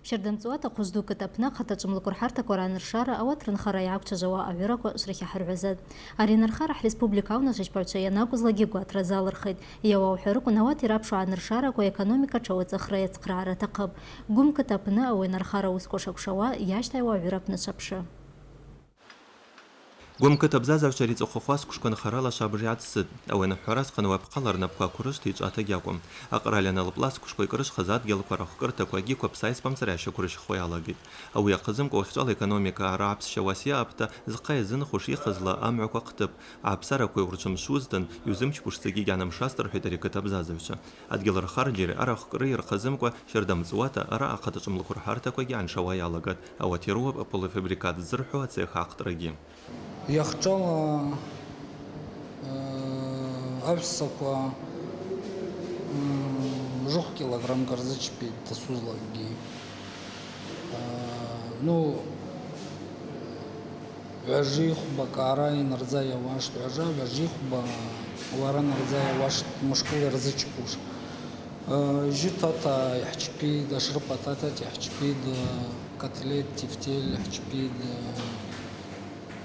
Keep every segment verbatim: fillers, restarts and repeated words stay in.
Щардамцӏуата Хъвыжвду кыт апны ахъата чӏымлыкв рхӏартаква раныршара, ауат рынхара йгӏаквчважвауа агӏвыраква шврахьа хӏыргӏвазатӏ. Ари анырхара хӏреспублика аунашвачпагӏвчва йанакӏвызлакӏгьи гватра залырхитӏ. Йауа ухӏварыквын, ауат йрапшу аныршараква экономика тшауацӏахра йацхърагӏара атахъыпӏ. Гвым кыт апны ауи анырхара уысква шакӏвшауа йащтагӏвуа гӏвыра апны швапшы. Гвым кыт абзазагӏвчва рицӏыхъвахуа сквшква нхарала швабыж йгӏатдзтӏ. Ауи анахӏвара Асхъан уи апхъала рнапӏква аквырыжвта йчӏватагьи акӏвым. Акъральа аналпла сквшква йкӏрыжвхыз адгьылква рахвкӏыртаквагьи квапсайспамцара йащаквырщхуа йалагитӏ. Ауи йахъызымкӏва уахьчӏвала экономика аъара гӏапсща уасйа апта зхъа йазынхуш йыхъазла амгӏваква хътыпӏ. Гӏапсараква йурчвымшвузтын, йузымчпушдзагьи гьанамшвазтӏ, рхӏвитӏ ари кыт абзазагӏвчва. Адгьыл рхарджьи араъа хкӏры йырхъазымкӏва, щардамцӏуата араъа ахъата чӏымлыкв рхӏартаквагьи ангӏаншауа йалагатӏ, ауат йрыуапӏ аполифабрикат ззырхӏву ацех ахътӏрагьи. Йахьчӏвала, э, агӏвссаква, м, жугъ килограммкӏ рзычпитӏ дасузлакӏгьи. Э, ну, Гӏважи хвба кӏара йнардза йауаштӏ, гӏважа, гӏважи хвба уара нардза йауаштӏ, мышкӏыл йырзычпуш. Э, жьы тата йхӏчпитӏ, ашрыпа тата йхӏчпитӏ, э, котлет, тефтель йхӏчпитӏ, э,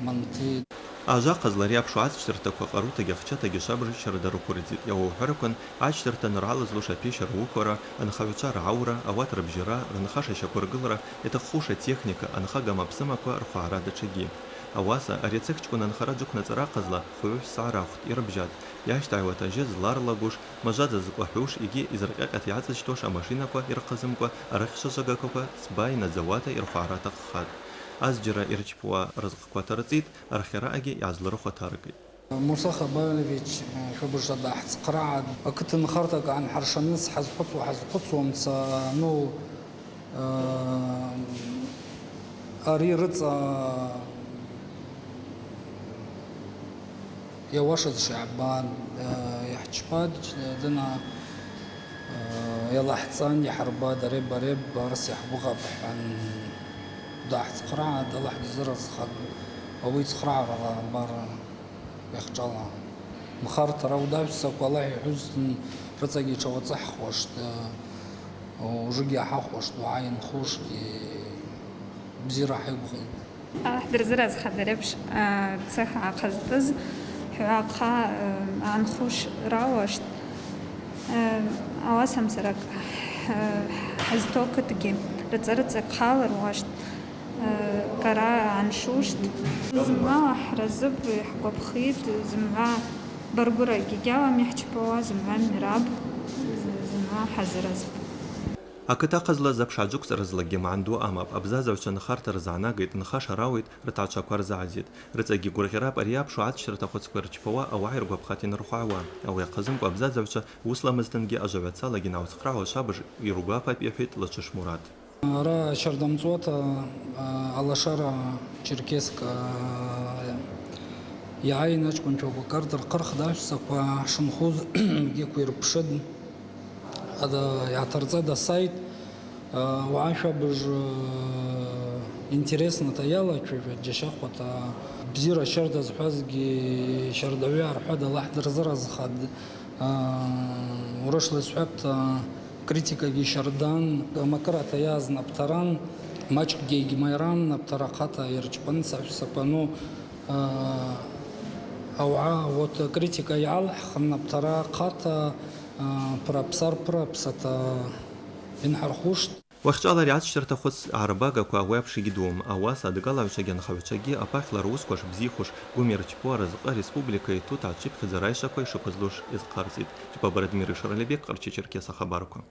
манты. Ажва ахъазла йапшу ацӏчвыртаква къарутагьи ахчатагьи швабыж щарда рыквырцӏитӏ. Йауа ухӏварыквын, ачвырта аныргӏалызлуш апещера уыквара, анхагӏвчва ргӏаура, ауат рыбжьара, рынхара шащаквыргылра, йтахъхуш атехника, анхагама апсымаква рхвагӏара датшагьи. Ауаса ари ацехчкӏвын анхара джвыквнацӏара ахъазла хвгӏвыш сагӏа рахвтӏ, йрыбжьатӏ. Йащтагӏвуата жьы зларлагуш, мажва зазкӏвахӏвуш йгьи йзыркъьакъьата йгӏацӏызщтуаш амашинаква йырхъазымкӏва арахьчва жвагакваква цба йнадзауата йырхвгӏара атахъхатӏ. Азджьара йырчпауа рызкъква тарцӏитӏ, арахьараъагьи йгӏазларыхуа таргитӏ. Муса Хабалевич, э, швабыжта дгӏахӏцхърагӏатӏ. Акыт нхартакӏ гӏанхӏыршарныс хӏазхъвыцуа, хӏазхъвыцуамца, ну, э, ари рыцӏа йауашаз шагӏбатӏ, э, йхӏчпатӏ, дына, э, йалахӏцӏан, йхӏырбатӏ, ареб, ареб, арс йхӏгвыгъапӏ хӏван дгӏахӏцхърагӏатӏ, Аллахӏ гьизыразхатӏ, ауи цхърагӏарала абар. Йахчӏвала нхарта рауд агӏвссаква Аллахӏ йхӏвузтын, рыцӏагьи тшауацӏыхӏхуаштӏ, э, ужугьи ахӏахуаштӏ, уагӏа йынхуштӏ, э, бзира хӏайгвгъитӏ. Аллахӏ дырзыразхатӏ аребш, э, цех гӏахъызтыз, хӏва хъа, э, гӏанхуш рауаштӏ, э, ауасамцара, э, хӏызту кытгьи рыцӏа-рыцӏа йхъалыруаштӏ. Э, кӏара гӏаншуштӏ. Зымгӏва хӏразыпӏ, йхӏгвапхитӏ, зымгӏва баргвырагьи гьауам йхӏчпауа, зымгӏва мираб, зымгӏва хӏазыразпӏ. Акыт ахъазла запш гӏаджвыквцӏразлакӏгьи магӏны ду амапӏ. Абзазагӏвчва нхарта рзгӏанагитӏ, нхаша рауитӏ, ртгӏачваква рзгӏадзитӏ. Рыцӏагьи гвыргъьара пӏарийа апшу ацӏчвыртахвыцква йырчпауа ауагӏа йыргвапхата йнархвгӏауа. Ауи ахъазымкӏва абзазагӏвчва уысламызтынгьи ажвагӏвацалагьи йангӏауцхърагӏу швабыж йыргвапапӏ, йхӏвитӏ Лачыш Мурат. Ара щардамцӏуата, а, Алашара Черкесск, а, йгӏайын ачкӏвынчваква кӏарда рхъырхтӏ, агӏвссаква шынхуз гьиква йырпшытӏ, ада йгӏатарцӏатӏ асайт, а, уагӏа швабыж, а, интересната йалачважватӏ, джьащахъвата, бзира щарда зхӏвазгьи щардагӏвы архӏватӏ, Аллахӏ дырзыразхатӏ. А, урышвла йсхӏвапӏта, критикагьи щардан, макьарата йаз напӏтаран, мачӏкӏгьи йгьмайран, напӏтара хъата йырчпан сафсаква, ну, а, ауагӏа, вот, критика йгӏалхӏхын, напӏтара хъата, а, пра псар пра псата йынхӏырхуштӏ. Уахьчӏвала ари ацӏчвыртахвыц гӏарбагаква ауи апш йгьдууым, ауаса адгалагӏвчвагьи анхагӏвчвагьи апахьла руысква шбзихуш, гвым йырчпауа рызкъы ареспублика йту тгӏачӏвыпхьыдза райщчваква йшаквызлуш йызхъарцӏитӏ. Чпабара Дмитрий Шаралебек, Къарча-Черкеса хабарква.